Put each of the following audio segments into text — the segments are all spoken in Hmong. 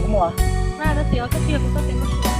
Muam, na, koj txiv, koj txiv, kuv txoj kev muaj sia.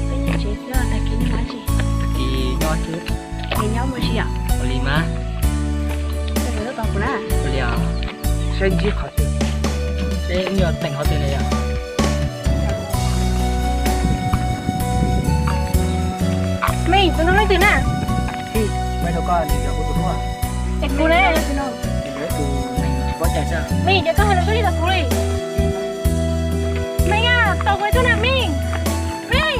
Peb nyob tsev xwb, tag kis nyob dab tsi? Tag kis nyob xwb. Ces nyob mus ua si yom? Ua li mas. Koj tuaj tos kuv na. Ua li os. Saib ntsib qhov twg. Peb nyuag teem qhov twg ne yom? Meej, tus no leej twg na? Meej, kuv ne. Meej, ces koj hais lus txhob li ntawd kuv li. Meej a, tos kuv ib tug na Meej. Meej.